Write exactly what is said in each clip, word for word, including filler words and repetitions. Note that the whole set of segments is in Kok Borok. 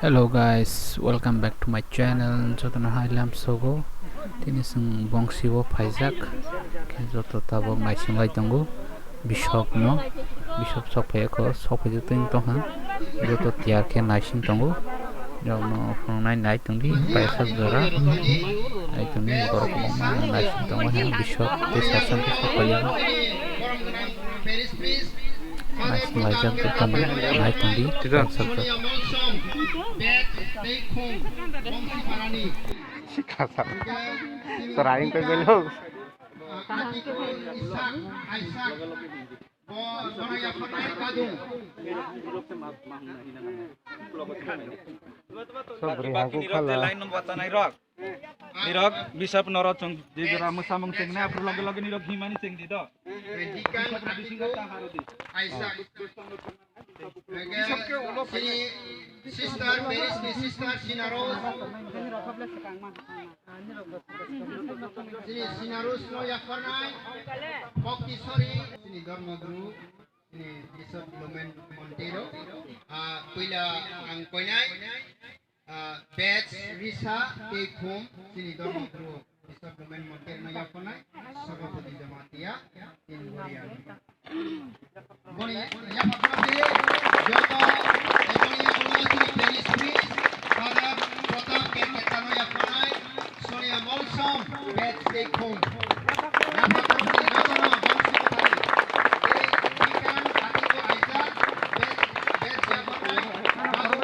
Hello guys, welcome back to my channel. Jotono hai lamsogo. Tini chwng bongsi o phaijak. Khe joto tabuk naising lai tongo. Bishop no. Bishop sok phai kho, sok phai tong tong ha. Joto tiyar khe naising tongo. Jok no phunuk nai nai tong di. Paisa jora. Nai tong di. Borok naising tongo ha. Bishop tei sasam khe sok phai. Naising laijak jotono, nai tong di, tei sabjak. Sikha sa. Seraing tei belok. Sobri hangku khala. Nirok, Bishop norok chwng je jora mwsamung chwng nai, aphuru loge loge nirok himani chwng di do. Bishop rok bisingo ta haro di. Bishop ke ulo phai. Sister, Paris ni sister Sinaros. Sini Sinaros no yakarnai. Bokti sori. Sini Dharma Guru. Sini Bishop Lumen Montero. Ah, puila ang koinai. Ah, batch Risa tei Khum, chini Dharma Guru, Bishop Lumen Montero no yaphonai, Sabhapati Jamatia, chini Guriani. Boni yaphakna de, joto, eboni yaphakna chini parish priest, Father Pratap Kerketa no yaphonai, Sonia Molsom, batch tei Khum. Yaphakna de, joto no, bongsi bwthani. Tei Bikan Atiko Aijak, batch, batch yaphaknai, Babu.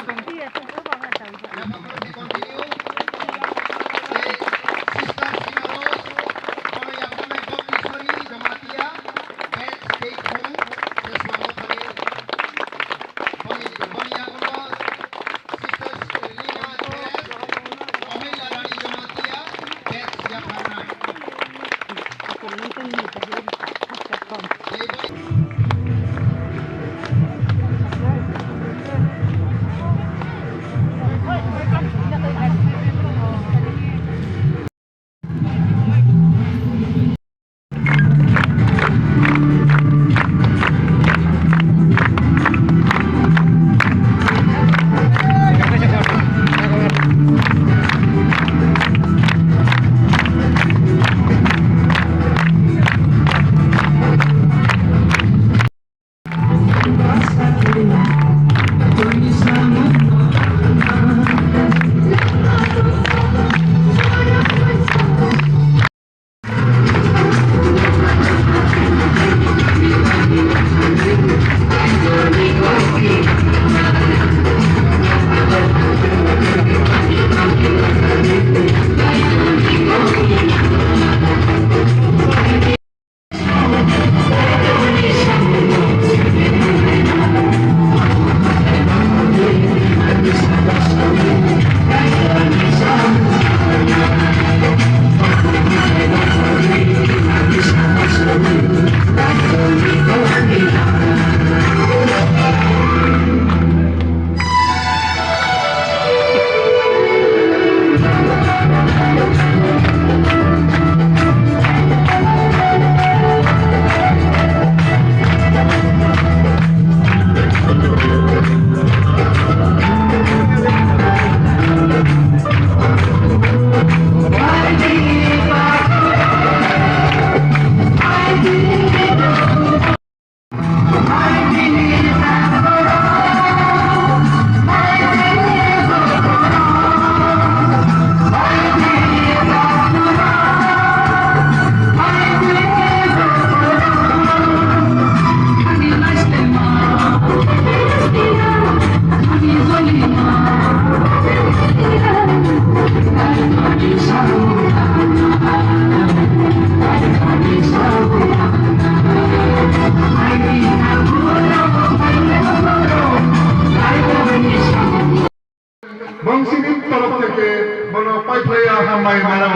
Bongsini torof theke bono paiphlaiya hambai mano.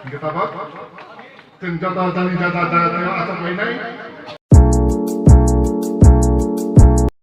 Hingke tabok chwng joto jani jata jata teo achuk lainai.